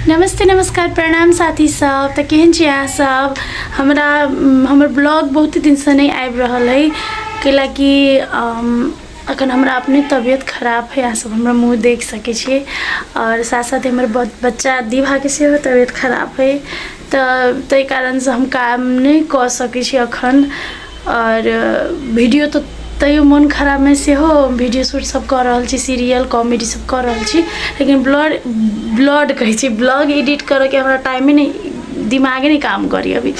नमस्ते नमस्कार प्रणाम साथी सब। तऽ केहन छी अहाँ सब? हमरा हमर ब्लॉग बहुत दिनसँ नहि आबि रहल अइ, कैलाकि अखन हमरा अपने तबियत खराब है। अहाँ सब हमरा मुँह देख सकै छी आओर साथ साथ हमर बच्चा दीभाके सेहो तबियत खराब है, तऽ ताहि कारणसँ हम काम नहि कऽ सकै छी अखन। आओर वीडियो तऽ तैयो मोन खराबमे सेहो वीडियो शूट सब कऽ रहल छी, सीरियल कॉमेडी सब कऽ रहल छी, लेकिन ब्लड ब्लड कहै छी ब्लॉग एडिट करऽके हमरा टाइमे नहि, दिमागे नहि काम करैए। अभी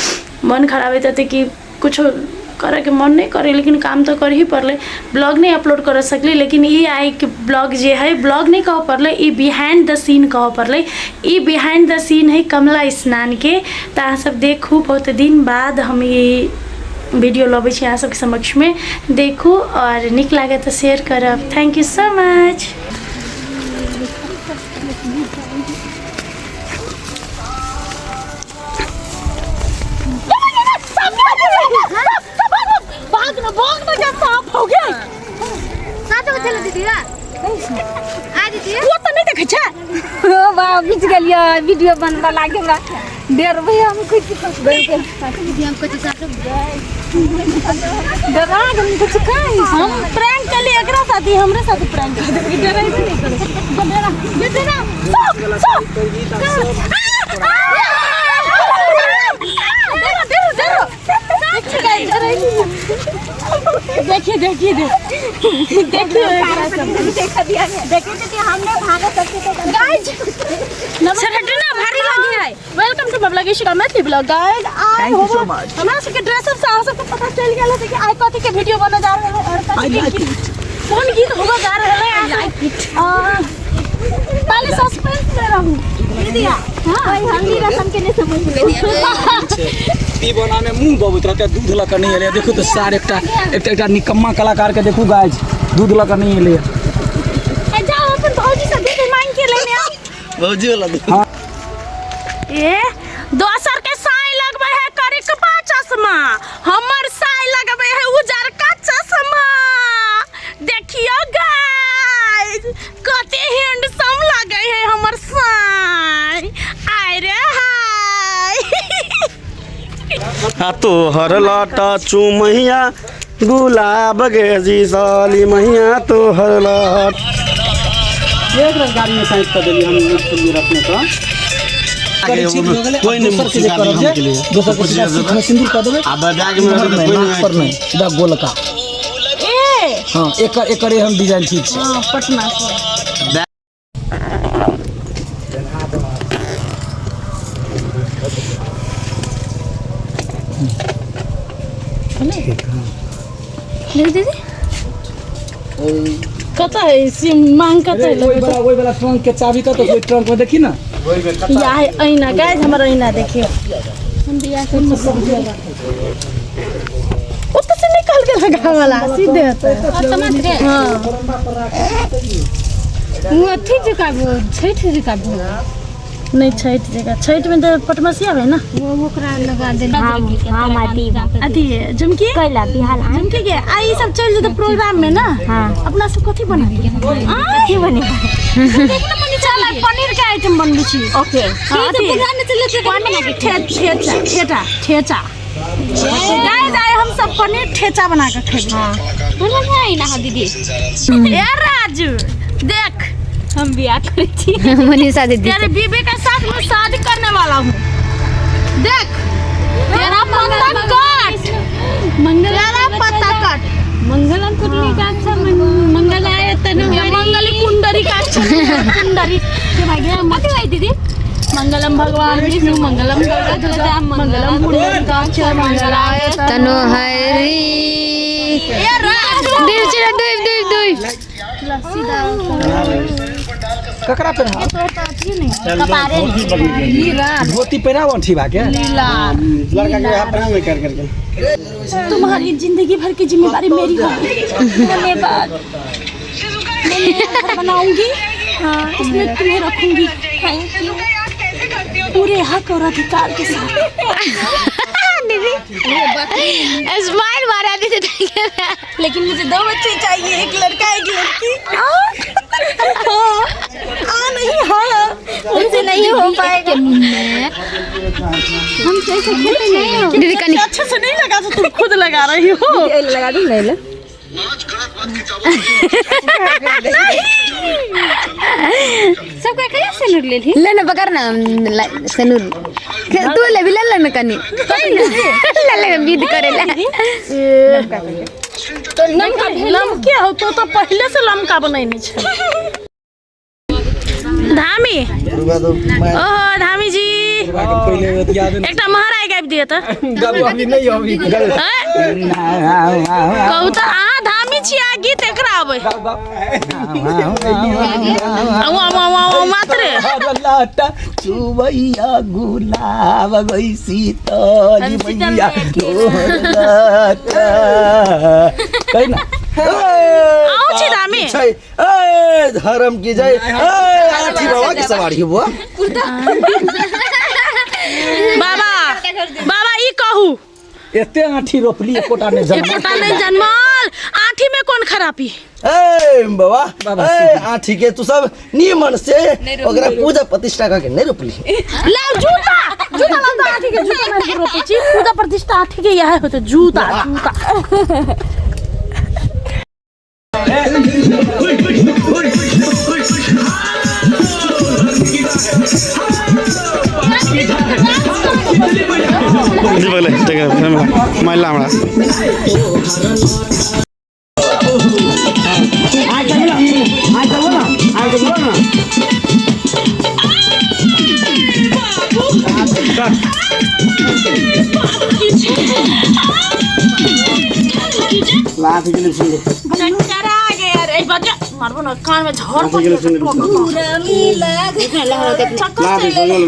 मन खराब है तते कि कुछो करऽके मन नहि करै, लेकिन काम तऽ करही पड़लै। ब्लॉग नहि अपलोड करऽ सकली, लेकिन ई आइके ब्लॉग जे है, ब्लॉग नहि कहऽ पड़लै, ई बिहाइंड द सीन कहऽ पड़लै। ई बिहाइंड द सीन है कमला स्नानके। तऽ अहाँ सब देखू, बहुत दिन बाद हम ई वीडियो लबै छी अहाँ सबके समक्षमे। देखू आओर नीक लागत तऽ शेयर करब। Thank you so much. भाग ना, भाग ना, क्या सांप हो गया? सात बजे चलो दीदी। आ दीदी, वो तो नहीं देखे छे। ओ बा, बीच गेलियै, वीडियो बनबऽ लागे हमरा डरबै, हम कुछ दीदी, हम कुछ साथ डरा गेल, कुछ कहि। हम प्रैंक कली एकरा साथी, हमरे साथ प्रैंक कर देबे, डराइबे नहीं करे। डरा डरा, सब सब डरो डरो डरो। देखिए देखिए देखिए देखिए। देखा दिया, देखिए दीदी, हमने भागा सबसे तो। गाइस सर, हटो ना, भारी लगे है। Welcome to Babla Gishika Maithili blog. Guys, I Thank you so much. हमरा सबके ड्रेस अप से अहाँ सबके पता चलि गेल हेतै कि आइ कथी के वीडियो बनऽ जा रहल है और कथी के गीत, कोन गीत होबऽ जा रहल है। I like it. पहले सस्पेंस में रहू। दीदी, हां, हम भी रसम के नहीं समझ। पी बना में मुंह बबैत रहते, दूध लऽ कऽ नहि एलै। देखू तऽ सार, एकटा एकटा एकटा निकम्मा कलाकार के देखू गाइस, दूध लऽ कऽ नहि एलै। ए जाओ, अपन भौजी से दूध मांग के लेने आओ। भौजी वाला दूध। ए दोसर के साई लगबै है करिकबा चश्मा, हमर साई लगबै है उजरका चश्मा। देखियो गाइस, कते हैंडसम लगै है हमर साई। आय रे हाय। आ तोहर लटा चुमैया गुलाब गे जी साली मैया, तोहर लट एक रंग गाड़ी में साइड कर देलियै हम लोग रखने तो कोई नहीं। दोसर के जे करब जे दोसर के सीधा सीख में सिंदूर कर देबै। आ बैग में इधर नहि, नाक पर नहि, सीधा गोलका। ए हाँ, एकर एकर एहन डिजाइन ठीक छै। हाँ, पटना से। देख दीदी, कतऽ है सिम मांग, कतऽ है? ओहि वाला, ओहि वाला ट्रंक के चाबी कतऽ? ओहि ट्रंक में देखी ना। या है ऐना। गाइस, हमर ऐना देखियो। ओतऽ से निकल गेल घाव वाला, सीधे होतै। हाँ। वो अथी जका, छठ जका। नहीं, छठ जगह, छठ में तो पटमसिया है ना। वो ओकरा लगा दे। हम अथी। अथी झुमकी। कैला बिहाल। झुमकी के आ ई सब चल जेतै प्रोग्राम में ना। हाँ। अपना सब कथी बना? कथी बनेगा? चल, आइ पनीर के आइटम बनबै छी। ओके। अथी, पनीर ठेचा, ठेचा ठेचा। गाइस, आइ हम सब पनीर ठेचा बना के खेबै। बोला नहीं ना दीदी। ए राजू, देख। हम बियाह करै छी। मनीषा दीदी। तेरे बीबी के साथ मैं शादी करने वाला हूँ। देख, तेरा पत्ता कट। मंगल। तेरा पत्ता कट। मंगलम कुंडली का अच्छा, मंगल आए तनु। ये मंगली कुंडली का अच्छा, कुंडली के भाई गया। कथी भाई दीदी? मंगलम भगवान विष्णु, मंगलम गरुड़ध्वजा, मंगलम पुंडरीकाक्ष, मंगलाय तनु हरी। ए राजू। देव चिरा, देव देव देव। ककरा पहिराव? धोती पहिराव अंठी बा के। लड़का के यहाँ प्रणाम कर करके। तुम्हारी जिंदगी भर की जिम्मेदारी मेरी होगी। धन्यवाद। मैं नया घर बनाऊंगी, उसमें तुम्हें रखूंगी। Thank you. पूरे हक और अधिकार के साथ। स्माइल मारा दीदी। लेकिन मुझे दो बच्चे चाहिए, एक लड़का एक लड़की। हाँ, हाँ नहीं, हाँ, उनसे नहीं होगा। पाएगा। हम तो ऐसे खेलते नहीं हो दीदी कनी अच्छे से नहीं लगा तो तुम खुद लगा रही हो। ये लगा दूं नहीं ले। सबका कहीं सनूर ले ली ले ना पकड़ ना सनूर तू ले भी ले ले ना कनी ले ले विध करे ले लमके हो तो पहले से लमका बनैने छै। धामी, ओहो धामी जी, एकटा महाराज गाबि दिअ तऽ। कहू तऽ अहाँ धामी छी आ गीत एकरा आबै मात्रे चुवैया गुलाब गई शीतल मैया कहि ना आउ छी धामी। छै ए धर्म की जय ए आठी बाबा की सवारी बुआ। बाबा बाबा ई कहू एते आठी रोपली एकोटा नहि जन्मल। एकोटा नहि जन्मल। आठी में कोन खराबी? ए बाबा ए आठी के तू सब निमन से ओकरा पूजा प्रतिष्ठा करके नहीं रोपली। लाओ जूता जूता लाओ तो आठी के जूता नहीं रोपै छी। पूजा प्रतिष्ठा आठी के यह होते जूता जूता। जी बगले ठीक है महिला हमरा चकरा गया रे बच्चा मारबो ना कान में झड़ पड़ चक्कर चले।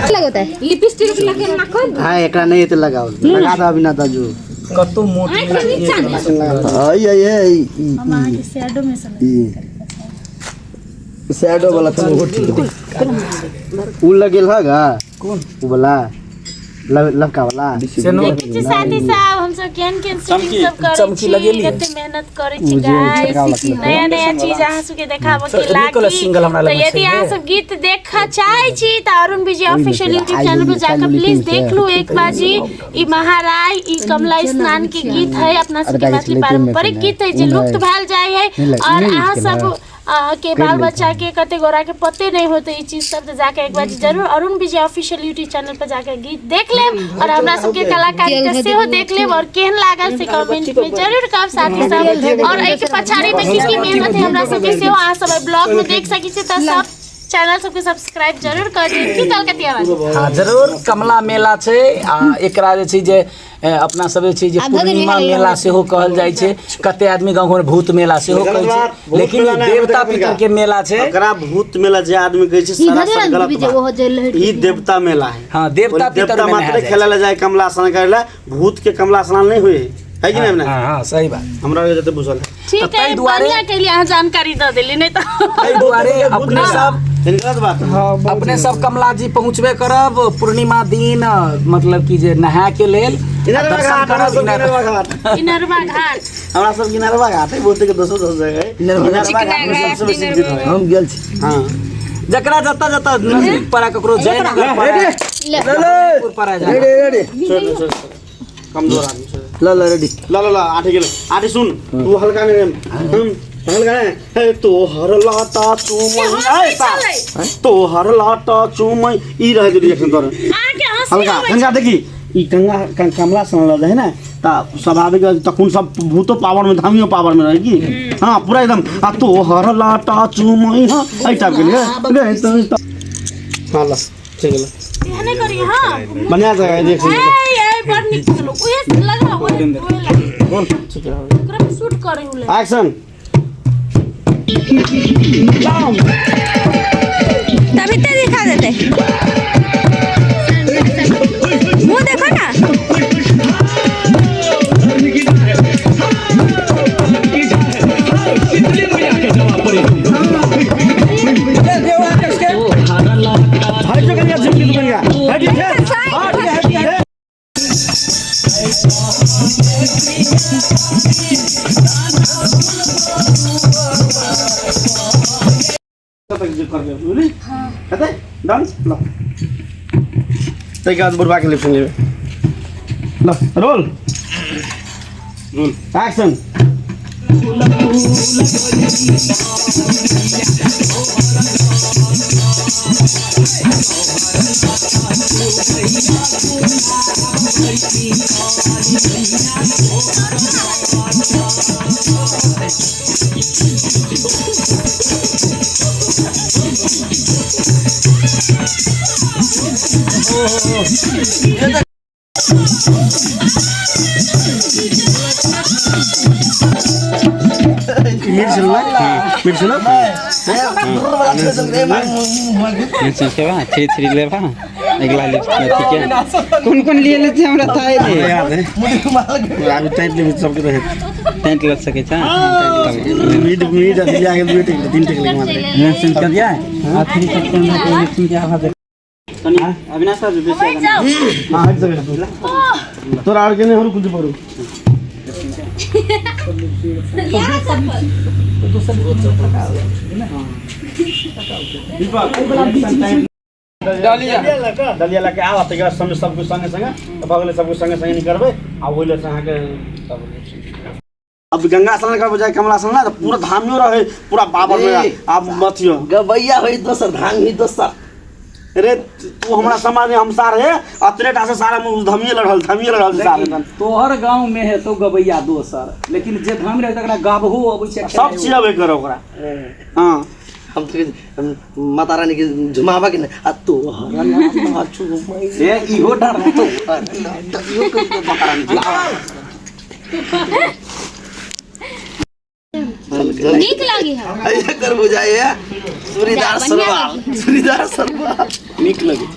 लगता है लिपस्टिक लगे ना कर। हां एकरा नहीं एते लगाओ लगा दो अभी ना दाजू कतो मोट आई आई आई हम अहाँ के शैडो में से शैडो वाला तो वो ठीक है उ लगेल हगा कौन उ वाला लड़का वाला देखै छी साथी साहब हम सब केहन केहन शूटिंग सब करै चमकी छी, लगेली है। कते मेहनत करै छी गाइस। नया नया चीज अहाँ सबके देखाबऽ के निकोलस लागी। सिंगल हमरा तऽ लगमे यदि छै। अहाँ सब गीत देखऽ चाहै छी तऽ अरुण विजय ऑफिशियल यूट्यूब चैनल पर जाकर प्लीज देख लू एक बाजी। ई महाराय ई कमला स्नान के गीत है, अपना सबके मैथिली पारंपरिक गीत है जे लुप्त भेल जाय है। और अहाँ सब के बाल बच्चा के कते गोरा के पते नहीं होते ई चीज सब, तो जाके एक बार जरूर Arun Vijay official YouTube channel पर जाके गीत देख लेब और हमरा सबके कलाकारी सेहो देख लेब और केहन लागल से कमेंट में जरूर कहब साथी सब। और एहि के पछाड़ी में की की मेहनत है हमरा सबके सेहो अहाँ सब ब्लॉग में देख सकै छी। तऽ सब चैनल सबके सब्सक्राइब जरूर कर दियौ। की कलकतिया बाजू? हाँ जरूर कमला मेला छै आ एकरा जे छै जे अपना सब जे छै जे पूर्णिमा मेला सेहो कहल जाइ छै। कते आदमी गाँव घर भूत मेला सेहो कहै छै, लेकिन ई देवता पितर के मेला छै। एकरा भूत मेला जे आदमी कहै छै सरासर गलत बात। ई देवता मेला है। हाँ देवता पितर देवता में मात्र नहायल जाइ खेले ला जाए कमला स्नान करे ला, भूत के कमला स्नान नहीं हुए है कि नहीं? छै। हाँ हाँ सही बात हमरा जते बुझल है। ठीक तऽ है, ताहि दुआरे बढ़िया के लिए अहाँ जानकारी दऽ देली, नहीं तऽ ताहि दुआरे अपने सब गलत बात है। अपने सब कमला जी पहुँचबे करब पूर्णिमा दिन, मतलब कि जे नहाय के लेल इनरवा दर्शन घाट, हमरा करब। सब इनरवा घाट, इनरवा घाट हमरा सब इनरवा घाट है बोलते के दोसर दोसर जगह है। इनरवा घाट में सबसे बेसी भीड़ है। हम गेल छी। हां जकरा जतऽ जतऽ नजदीक पड़ा ककरो जयनगर पड़ा पुर पड़ा जाए। रेडी छोड़ छोड़ कमजोर आदमी छोड़। ल ल रेडी ल ल ल आठी गेल आठी सुन तू हल्का नहीं हम हल्का नहीं हे तोहर लाटा चुमई ए तोहर लाटा चुमई ई रहे दे रिएक्शन तोर अहाँके हँसी हल्का आबै गंगा देखी ई गंगा कमला सन रहे ना त स्वाभाविक तखन सब भूतो पावर में धामियो पावर में रहे की। हां पूरा एकदम आ तोहर लाटा चुमई हां एहि टाइप के लिए रे तो हां ल ठीक है एहने करी। हां बढ़िया जगह है रिएक्शन ए ए बड़ नीक चलो ओहे लगा ओहे ओहे लगा बोल ठीक है ओकरा पे शूट करे उले। एक्शन तभी तो दिखा देते मुंह देखो ना। तक जे करबै बुझली हेतै डन ल ताहिके बाद बुढ़बा के लिप्सन लेबै ल रोल रोल एक्शन मिर्च ल मिर्च ल मिर्च खेबा थ्री थ्री लेबा अगिला ले ठीक है कोन कोन लिए लेते हमरा थाहे नहीं याद है आगू टाइट लेबै सबके तऽ हेतै टेंट लग सके छ मीट मीट अथी लिया के दुई टेक तीन टेक लेके मात्र मेंशन कर दिया आ थ्री सब के मिक्सिंग के आवाज तनी अविनाश सर बेसी हां हट सके तोरा आर के नहीं हरु कुछ पड़ू दीपक डलिया लऽ के आब ताहिके बाद सब सब कुछ संगे संगे तऽ भऽ गेलै सब कुछ संगे संगे निकलबै आ ओहि लए अहाँके तब अब गंगा स्नान करबै जाय कमला स्नान तऽ पूरा धामियो रहै पूरा बाबर में आब अथियो गबैया होई दोसर धान ही दोसर रे तू हमरा समाज में हम सार है अतने टा से सारा मुँह धमिए लड़ल धमिए लड़ल सार एकदम तोहर गाँव में है तो गबैया दोसर लेकिन जे धाम रहे तकरा गाबहो अबै छै सब चीज अबै कर ओकरा हाँ हम तो हम माता रानी के झुमावा के न आ तो हर झुमाई ए इहो डर तो इहो के तो माता रानी नीक लागी है ऐसे कर बुझाए है सुरीदार सरवाल सुरीदार सरवाल नीक लगे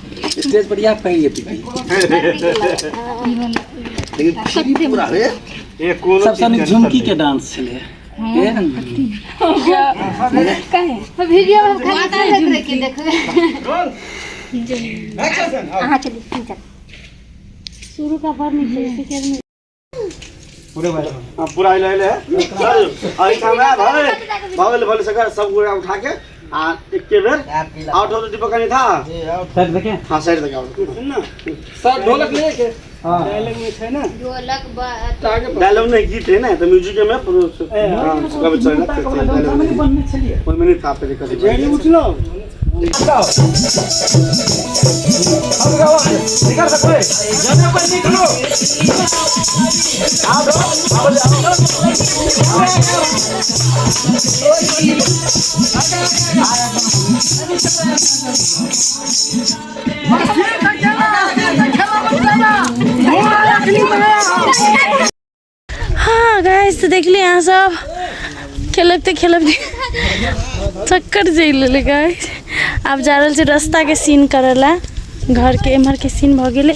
स्टेज पर इएह पहिर जेती लेकिन फ्री पूरा है सबसँ नीक झुमकी के डांस छलै वीडियो में खाली देख के देखबै अहाँ चलू चल शुरू का बड़ नीक छै पिक्चर में हाँ, पूरा अइले अइले है चल एहिठाम आयब भले भले भले सकर सब गोरा उठा के आ एके बेर आउट हो दीपक कनी था सर देखे हाँ साइड तक आउट सर ढोलक ले के ढोलक डायलॉग नहीं गीत है ना तो म्यूजिक में हाँ कभी चल बनने छलिए ओहिमे नहीं था पहले कभी उठलो हाँ गाइस तो देखली अहाँ सब खेलबते खेलबते चक्कर चलि लेलै गाइस आब जा रहल छै रास्ता के सीन करऽ ला घर के एम्हर के सीन भऽ गेलै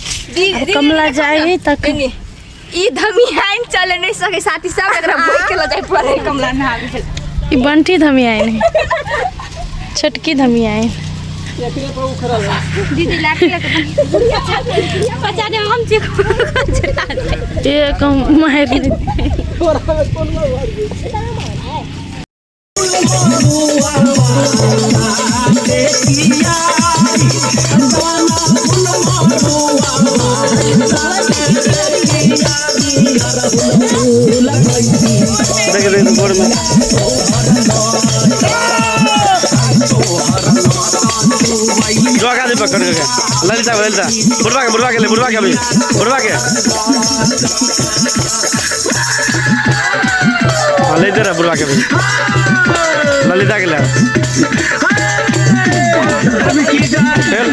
आब कमला जाइ है तखन ई धमियाइन चले नहीं सके साथी सब एकरा बोल के ल जाय पड़े कमला नहावे ई बंटी धमियाइन है छोटकी धमियाइन दीदी लाठी लके बचा दे हम चेक एक मारि देख देख गोड़ में जो आगा दीपक कर के ललिता ललिता बुढ़वा के बुढ़वा के ले बुढ़वा के अभी बुढ़वा के हाँ लेते रह बुढ़वा के भी ललिता के ले चल।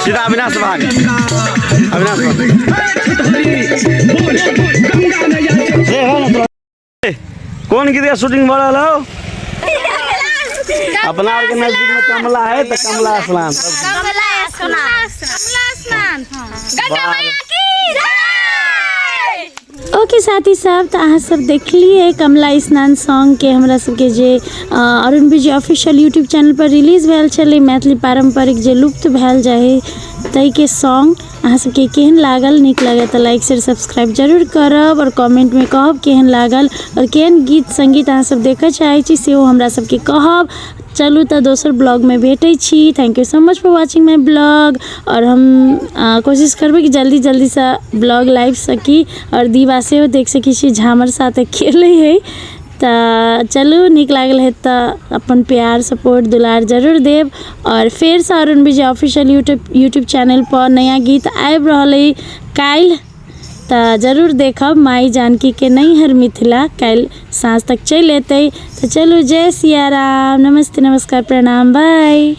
सीधा अविनाश भाग अविनाश भाग कौन गीत के शूटिंग भऽ रहल हो अपना आर के नजदीक में कमला है तो कमला स्नान कमला स्नान कमला स्नान गंगा मैया की जय ओके साथी सब तऽ अहाँ सब देखलिए कमला स्नान सॉन्गके हमरा सबके जे अरुण विजय ऑफिशियल यूट्यूब चैनल पर रिलीज भेल छलै मैथिली पारम्परिक जे लुप्त भेल जाइ ताहिके सॉन्ग अहाँ सबके केहन लागल? नीक लागल तऽ लाइक शेयर सब्सक्राइब जरूर करब आओर कमेंटमे कहब केहन लागल आओर केहन गीत सङ्गीत अहाँ सब देखऽ चाहै छी सेहो हमरा सबके कहब। चलू तऽ दोसर ब्लॉगमे भेटै छी। Thank you so much for watching my blog. आओर हम कोशिश करबै कि जल्दी जल्दीसँ ब्लॉग लाबि सकी आओर दीवा सेहो देख सकै छी झामर साथे खेलै हइ। तऽ चलू नीक लागल हैत तऽ अपन प्यार सपोर्ट दुलार जरूर देब। आओर फेरसँ अरुण विजय ऑफिशियल यूट्यूब चैनलपर नया गीत आबि रहल अइ काल्हि, तऽ जरूर देखब माइ जानकीके नैहर मिथिला काल्हि साँझ तक चलि एतै। तऽ चलू जय सिया राम, नमस्ते, नमस्कार, प्रणाम, बाय।